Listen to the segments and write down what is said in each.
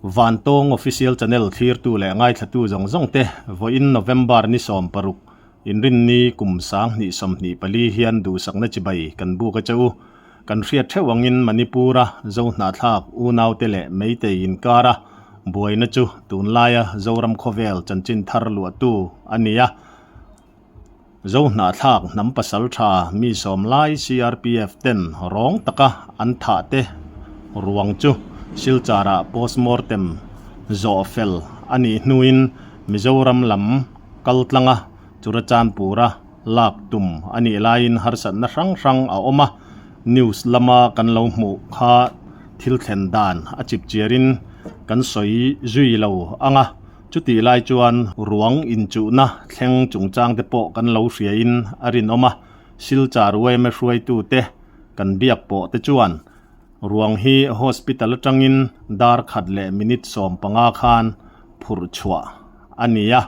Vantawng Official Channel thlirtu leh ngaithlatu zawng zawng te vawiin November ni 16 Inrinni kum 2024 hian duhsakna chibai kan buk a che u. Kan hriat theuh angin Manipur-a Zohnahthlak unaute leh Meitei inkara buaina chu tunlaia Zoram khawvel chanchin thar luahtu a ni a. Zohnahthlak hnam pasal tha mi sawm lai CRPF ten rawng taka an thah te ruang chu Silchar-ah postmortem zawh fel a nih hnuin Mizoram lam kaltlanga Churachandpur-a lak tum a nih laiin harsatna hrang hrang a awm a, news lama kan lo hmuh kha thil thlen dan a chip chiarin kan sawi zui lo ang a, chutih lai chuan ruang inchuhna thleng chungchang te pawh kan lo hriain a rinawm a, Silchar yma hruaitute kan biak pawh te chuan ruang hi hospital atangin dar khat leh minute 15 khan phurh chhuah a ni a.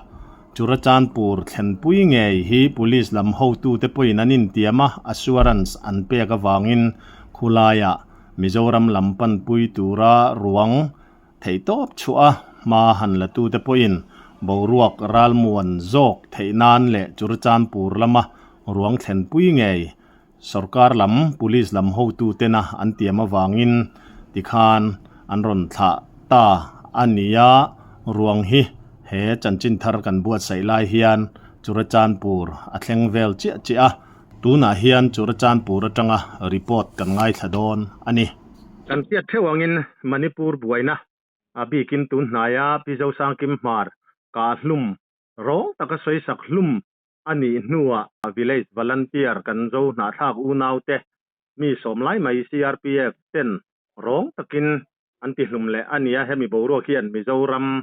Churachandpur thlenpui ngei hi police lam hotute pawhin an intiam a, assurance an pek avangin khulaiah Mizoram lam panpui tura ruang theihtawp chhuah a, hma han latute pawhin boruak ralmuan zawk theih nan leh Churachandpur lama ruang thlenpui ngei Sorkar lam police lam hotutena an tiam avangin tikhan an rawn thlah ta a ni a, ruang hi he chanchin thar kan buatsaih lai hian Churachandpur a thleng vel chiah chiah a, tunah hian Churachandpur atanga report kan ngaithla dawn a ni. Kan hriat theuh angin Manipur buaina a bikin tun hnaia Pi Zosangkim Hmar kah hlum rawng taka sawisak hlum a nih hnuah Village Volunteer kan zo hnahthlak unaute mi sawm lai mai CRPF ten rawng takin an ti hlum leh a nia. Hemi boruak hian Mizoram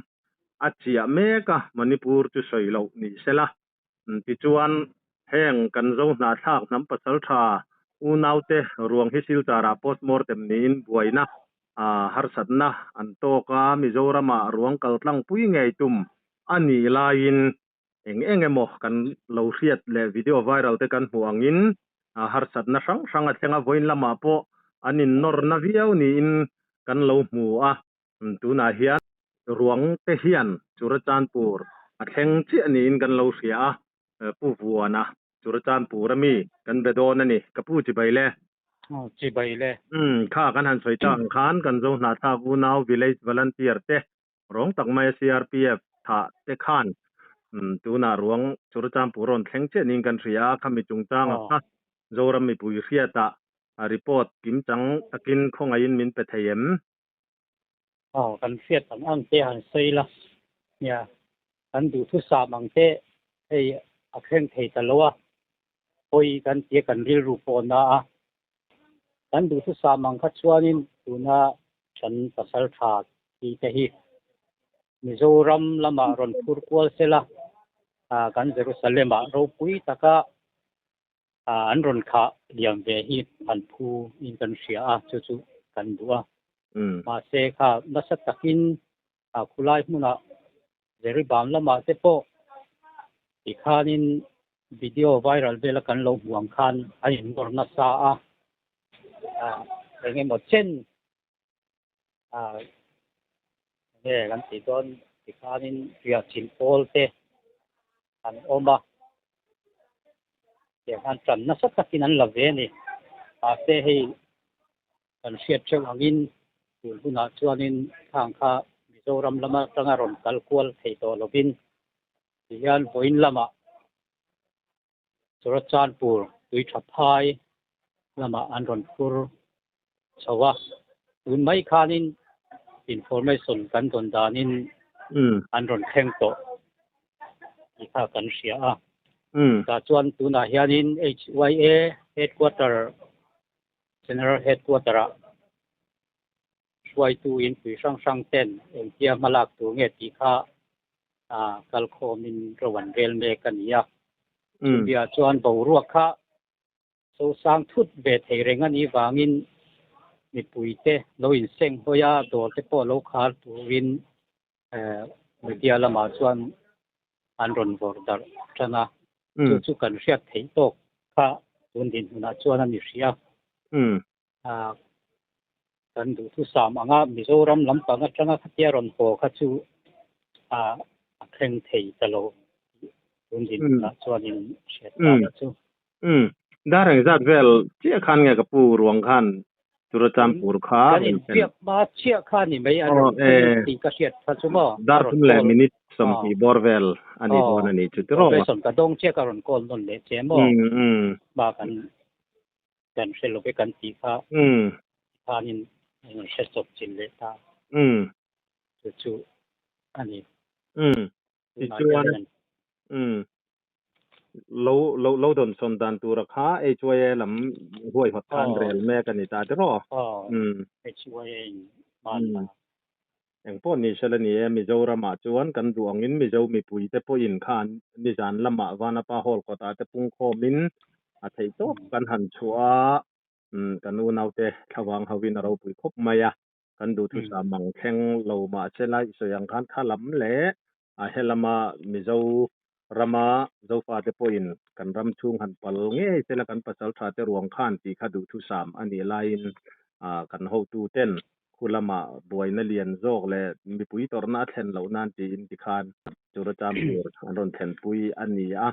a chiah mek a, Manipur chu sawi loh ni sela. Tichuan heng kan zo hnahthlak hnam pasal tha unaute ruang hi Silchar-ah postmortem niin buaina harsatna an tawk a, Mizoramah ruang kaltlangpui ngei tum a nih laiin Eng eng emaw kan lo hriat leh video viral te kan hmuh angin harsatna hrang hrang a thleng a, vawiin lamah pawh an innawrna viau niin kan lo hmu a, tunah hian ruang te hian Churachandpur a thleng chiah niin kan lo hria a, Pu Vuana Churachandpur ami kan be dawn a ni, ka pu chibai le. Aw chibai le. Umm kha kan han sawi tak ang khan kan Zohnahthlak unau village volunteer te Rawng tak maia CRPF thah te khan tunah ruang Churachandpur rawn thleng chiah niin kan hria a, khami chungchanga kha Zoram mipui hriatah report kimchang takin khawngaihin min pe thei em? Aw, kan hriat ang ang te han sawi la, nia kan duhthusam ang te hei a thleng thei ta lo a, pawi kan tia kan rilru pawh na a, Kan duhthusam ang kha chuanin tuna kan pasal tha tih te hi Mizoram lamah rawn phur kual sela, kan Jerusalem-ah ropui taka an rawn khah liam ve hi an phu in kan hria a, chu chu kan duh a. Mahse kha nasa takin khulai hmunah Jeribam lamah te pawh tikhanin video viral vela kan lo hmuh ang khan a innawr nasa a, eng emaw chen nge kan tih dawn tikhanin riahchilh pawl te an awm a, tiang khan tan nasa takin an la ve a ni. Mahse hei Kan hriat theuh angin tun hunah chuanin thlang kha Mizoram lama atanga rawn kal kual thei tawh lovin tihian vawiin lamah Churachandpur tui tha phai lamah an rawn phur chho a, tun mai khanin information kan dawn danin an rawn thleng tawh tih kha kan hria a. Tah chuan tunah hianin HYA headquarter General Headquarter-ah hruaitu inpui hrang hrang ten engtia hmalak tur nge tih kha kalkhawmin ro an rel mek a ni a. Chutiah chuan boruak kha sosang thut ve thei reng a nih vangin mipuite lo inseng hawi a, dawr te pawh lo khar turin media lamah chuan an rawn vawrh darh tan a, chu chu kan hriat theih tawk kha tun dinhmunah chuan a ni hria. Kan duhthusam anga Mizoram lampang atanga khatia rawn haw kha chu a a thleng thei ta lo tih tun dinhmunah chuanin hriat ta la chu. Umm. Dar engzat vel chiah khan nge ka pu ruang khan Churachandpur kha Kan inbiak hma chiah kha ni mai a rawn thleng tih ka hriat kha chu maw. Dar thum leh minute 20 bawr vel a ni dawn a ni chu tiraw. Operation ka dawng chiah ka rawn call nawn leh che maw. Hma kan kan hre lo ve kan tih kha khanin an rawn hre chawp chin leh ta. Chu chu a ni. Tichuan, umm, lo lo lo dawnsawn dan tura kha HYA lam huaihawt khan rel mek a ni ta tiraw? Umm, HYA in hman ta. Eng pawh ni sela ni e, Mizoramah chuan kan duh angin Mizo mipuite pawhin khan nizan lamah Vanapa Hall kawtah te pungkhawmin a theih tawp kan han chhuah a, umm, kan unaute thlavang hovin a ropui khawp mai a. Kan duhthusam ang thleng lo mahsela i sawi ang khan kha lam leh a helama Mizo rama Zofate pawhin kan ram chhung han pal ngei sela kan pasaltha te ruang khan tih kha duhthusam a nih laiin kan hotuten khu lama buaina lian zawk leh mipui tawrhna a thlen loh nan tiin tikhan Churachandpur an rawn thlenpui a ni a.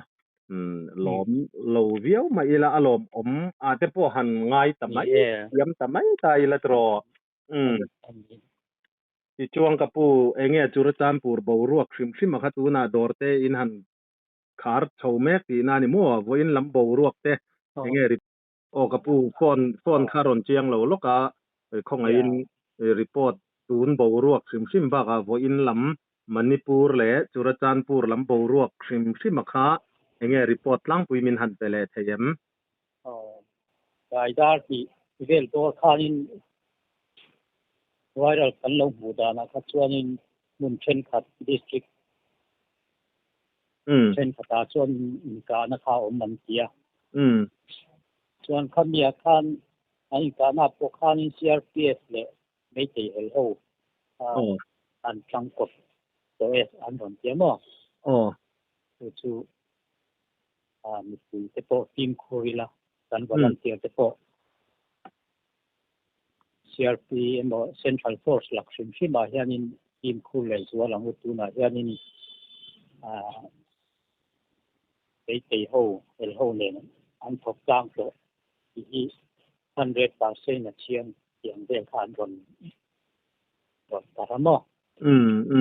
Lawm lo viau mah ila a lawmawm a te pawh han ngai ta mai thiam ta mai ta ila tiraw. Tichuan ka pu enge Churachandpur boruak hrim hrim a kha tunah dawr te in han khar chho mek tihna a ni maw? Vawiin lam boruak te enge Aw ka pu phone phone kha rawn chiang lo lawk a, khawngaihin report tun boruak hrim hrim bakah vawiin lam Manipur leh Churachandpur lam boruak hrim hrim a kha enge report tlangpui min han pe leh thei em? Aw Gaidar tih vel dawr khanin viral kan lo hmuh danah kha chuanin hmun thenkhat district Thenkhatah chuan inkahna kha a awm an ti a. Chuan khamiah khan an inkahna pawh khanin CRPF leh Meitei hel ho kha an tangkawp tawh e an rawn ti a maw? Chu chu mipui te pawh fimkhur ila kan volunteer te pawh CRP emaw Central Force lak hrim hrim ah hianin fimkhur leh zual ang u tunah hianin ah Meitei ho hel ho nen an thawk tlang tawh tih hi 100% a chiang tih ang vel kha an rawn rawn tar a maw?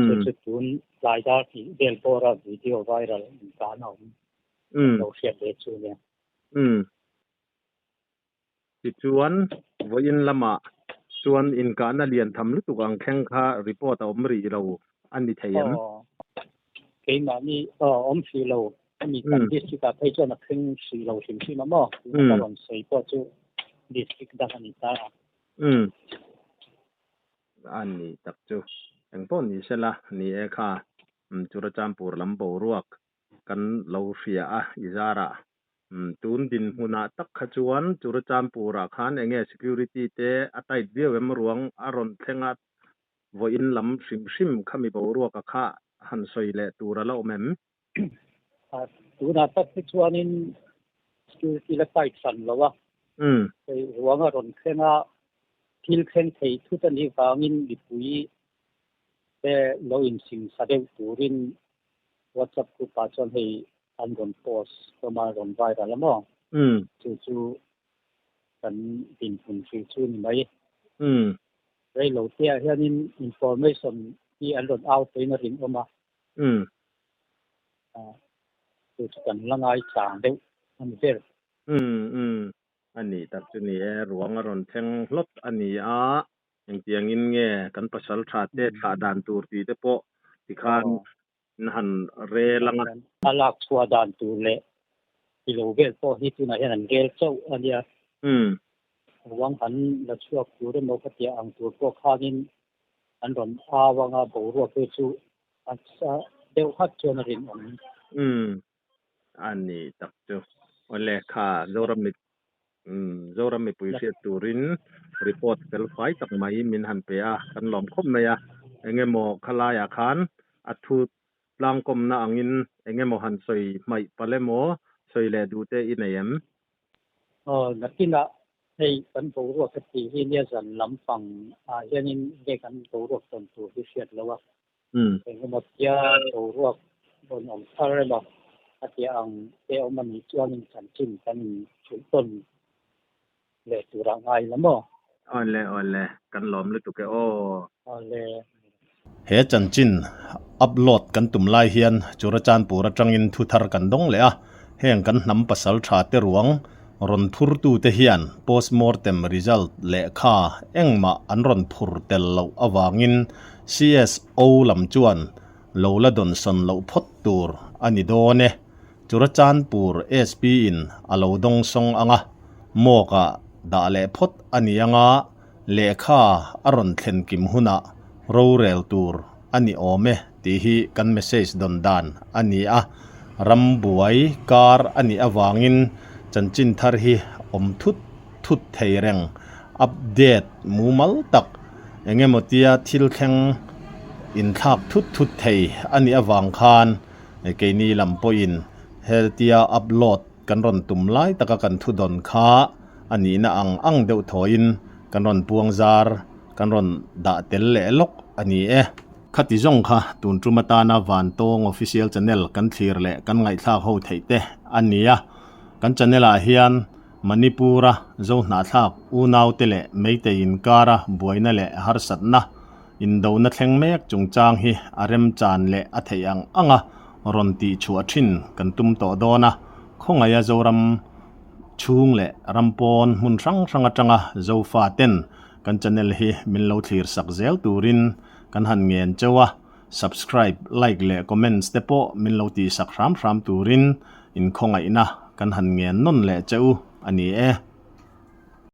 Chu chu tun tlai dar tih vel bawra video viral intan a awm kan lo hriat ve chu nia. Tichuan, vawiin lamah chuan inkahna lian tham lutuk ang thleng kha report a awm rih lo a ni thei em? Aw, keimahni aw awm hrih lo a ni. Kan district ah phei chuan a thleng hrih lo hrim hrim a maw? Tuna ka rawn sawi pawh chu district dang a ni ta a. Umm, a ni tak chu. Engpawh ni sela, ni e kha Churachandpur lam boruak kan lo hria a i zarah. Tun dinhmunah tak kha chuan Churachandpur-ah khan enge security te a tight viau em ruang a rawn thleng a, vawiin lam hrim hrim khami boruaka kha han sawi leh tur a la awm em? Tunah tak hi chuanin security la tight hran lo a, hei ruang a rawn thleng a, thil thleng thei thut a nih vangin mipui te lo insingsa deuh turin WhatsApp group ah chuan hei an rawn post hlawm a, rawn viral a maw? Chu chu kan dinhmun hrih chu ni mai. Reilo te ah hianin information hi an rawn out tawhin a rinawm a. Chu chu kan la ngai chang deuh a ni ber. A nih tak chu ni e, ruang a rawn thleng hlawt a ni a. Engtiangin nge kan pasal tha te thlah dan tur tih te pawh tikhan in han rel ang a. A lak chhuah dan tur leh ti lo vel pawh hi tunah hian an rel chauh a nia. Ruang han la chhuak tur emaw ka tia ang tur pawh khanin an rawn au ang a, boruak te chu a sa deuh hat chuan a rinawm. A ni tak chu. Awle kha Zoram mit Zoram mipui hriat turin report fel fai tak mai min han pe a, kan lawm khawp mai a. Engemaw khalaiah khan a thu tlangkawmna angin engemaw han sawi hmaih palh emaw sawi leh duh te i nei em? Aw, nakinah Hei kan boruak ka tih hi nia zan lampang ah hianin nge kan boruak tawn tur hi hriat lo a. Engemaw tia boruak rawn awm thar emaw a tia ang te awm a nih chuanin chanchin kan inhrilh tawn leh turah ngai la maw? Awle awle, kan lawm lutuk e aw. Awle. He chanchin upload kan tum lai hian Churachandpur atangin thu thar kan dawng leh a, heng kan hnam pasal tha te ruang rawn phurtute hian postmortem result lehkha engmah an rawn phur tel loh avangin CSO lam chuan lo la dawnsawn loh phawt tur a ni dawn e. Churachandpur SP in a lo dawngsawng ang a, mawkah dah leh phawt a ni ang a, lehkha a rawn thlen kim hunah rorel tur a ni awm e tih hi kan message dawn dan a ni a, ram buai kar a nih avangin chanchin thar hi awm thut thut thei reng, update mumal tak eng emaw tia thil thleng inthlak thut thut thei a nih avang khan Keini lam pawhin hetia upload kan rawn tum lai taka kan thu dawn kha a nihna ang ang deuh thawiin kan rawn puang zar kan rawn dah tel leh lawk a ni e. Khati zawng kha tun tum atana Vantawng Official Channel kan thlir leh kan ngaihthlak ho theih te a ni a. Kan channel ah hian Manipur-a Zohnahthlak unaute leh Meitei inkara buaina leh harsatna Indona thleng mek chungchang hi a remchan leh a theih ang anga rawn tih chhuah thin kan tum tawh dawn a, khawngaia Zoram chhung leh ram pawn hmun hrang hrang atanga Zofa ten kan channel hi min lo thlir sak zel turin kan han ngen cheu a, subscribe, like leh comments te pawh min lo tih sak hram hram turin inkhawngaihna kan han ngen nawn leh cheu a ni e.